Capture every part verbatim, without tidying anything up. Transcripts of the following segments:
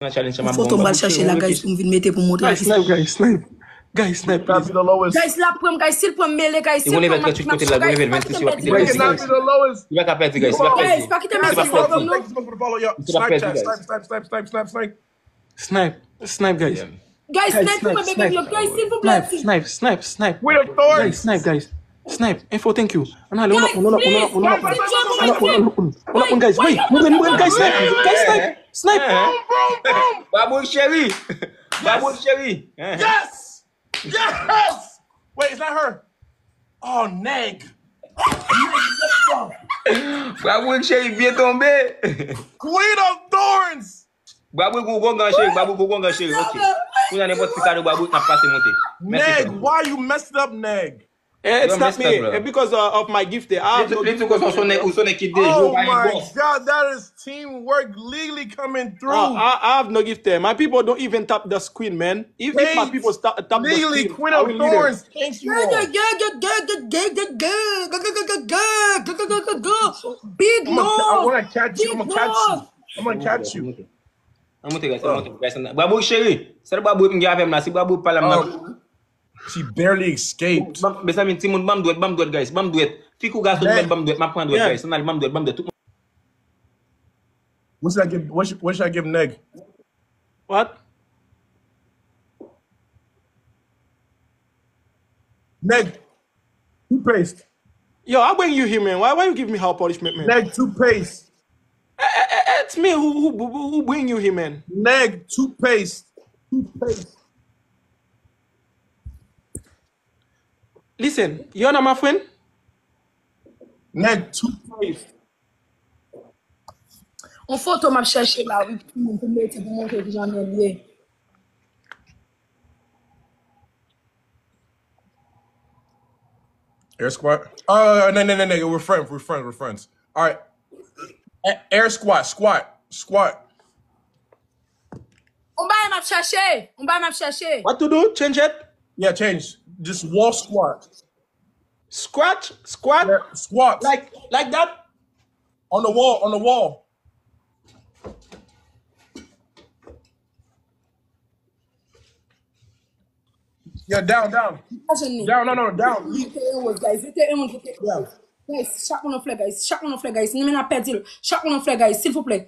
nan challenge sa, m ap ba w. Foto m pral chache la, guys, pou m vin mete pou m montre. Guys, snipe, guys, snipe. Guys, snipe, please. Guys, l ap pran m, guys, si l pran m mele, guys, si l pran m, m ap kite m, guys, m ap pèdi, guys. Li pa ka pèdi, guys, li pa ka pèdi. Guys, pa kite m, guys, li pa ka pèdi. Snipe, snipe, guys. Guys, snipe pou mwen, baby, yo. Guys, silvouplè, snipe, snipe, snipe. Guys, snipe, guys. Snipe, info, thank you. Ann ale, on up, on up, on up, on up, on up, on up, on up, on up, on up, on up, guys. Wait, mwen, mwen, guys, snipe, guys, snipe, snipe. Babou cheri, Babou cheri. Yes! Yes! Wait, is that her? Oh, nèg. Babou cheri byen tonbe. Queen of Thorns. Babou kou kongan cheri, Babou kou kongan cheri. Ok. Kounye a nenpòt ti kado Babou n ap pase monte. Mèsi, frè. Nèg, why you messed up, nèg? Eh, it's not me. It's because, uh, of my gift there. I have no gift there. Li tou konsa, ou se nèg ki deja pa gen bòs. Oh my God, that is teamwork. Lily coming through. Uh, I, I have no gift there. My people don't even tap the screen, man. If, if my people sta- tap the screen, Lily, Queen of Thorns, thank you all. Big love. I wanna catch you. I'm gonna catch you. I'm gonna catch you. An monte, guys, an monte, guys. Babou cheri, sèl Babou m gen avè m la, si Babou pa la, m nan. She barely escaped. Ban m, mezanmi, timoun, ban m dwèt, ban m dwèt, guys, ban m dwèt. Fi kou gason, ban m dwèt, m ap pran dwèt, guys. Ann al, ban m dwèt, ban m dwèt, tout moun. What should I give? What should, what should I give Neg? What? Neg, toothpaste. Yo, I bring you here, man. Why, why you give me hell punishment, man? Neg, toothpaste. Eh, eh, eh, eh, it's me who, who, who, who bring you here, man. Neg, toothpaste. Toothpaste. Listen, you are not my friend? Neg, toothpaste. On foto m ap chèche la, wi, pou moun, pou m mete, pou montre kijan nèg ye. Air squat. Uh, no, no, no, no. We're friends. We're friends. We're friends. All right. A- Air squat. Squat. Squat. On bagay m ap chèche. On bagay m ap chèche. What to do? Change it? Yeah, change. Just wall squat. Scratch? Squat? Yeah, squat. Like, like that? On the wall. On the wall. Yeah, down, down. Down, no, no, down. Li te yon wòz, guys. Li te yon wòz, li te yon wòz. Guys, chak moun yon flè, guys. Chak moun yon flè, guys. Nou menm n ap pèdi l. Chak moun yon flè, guys, silvouplè.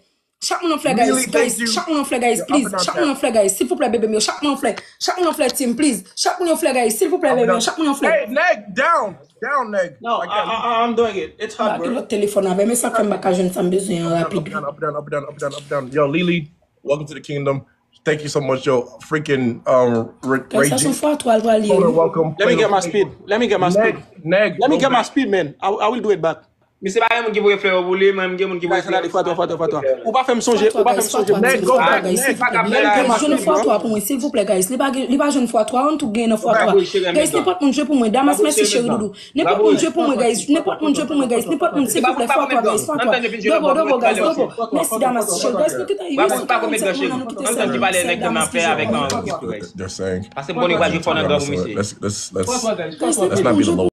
Chak moun yon flè, guys. Guys, chak moun yon flè, guys, please. Chak moun yon flè, guys, silvouplè, bebe m yo. Chak moun yon flè. Chak moun yon flè, team, please. Chak moun yon flè, guys, silvouplè, bebe m yo. Chak moun yon flè. Hey, Neg, down. Down, Neg. No, I, I, I'm doing it. It's hard work. Lòt telefòn avè m, e sa k fè m pa ka jwenn sa m bezwen an rapid. Up, down, up, down, up, down, up, down, up, down. Yo, Lily, welcome to the kingdom. Thank you so much, yo. Freaking, um, Re- Guys, sa se yon fwa twa l pral ye, wi. Welcome. Let me get my speed. Let me get my speed. Neg, Neg, Let me get my speed, man. I, I will do it back. Misye pa gen moun ki voye flè yo pou li, mwen, m gen moun ki voye flè yo. Guys, ann ale, fwa twa, fwa twa, fwa twa. Ou pa fè m sonje, ou pa fè m sonje. Neg, go back, Neg. Guys, jwenn fwa twa pou mwen, silvouplè, guys. Li pa gen, li pa jwenn fwa twa, ann tou gen nan fwa twa. Guys, nenpòt moun jwe pou mwen. Damas, mèsi, cheri doudou. Nenpòt moun jwe pou mwen, guys. Nenpòt moun jwe pou mwen, guys. Nenpòt moun, silvouplè, fwa twa, guys, fwa twa. Double, double, guys, double. Mèsi, Damas, cheri. Guys, nou kite, wi, se kòman se kòman nou kite sa. Damas ki jwe pou mwen. They're saying, pase m konnen w pral jwe fò nan gang pou misye. Let's, let's, let's, let's not be the lowest. Guys, nenpòt moun jwe pou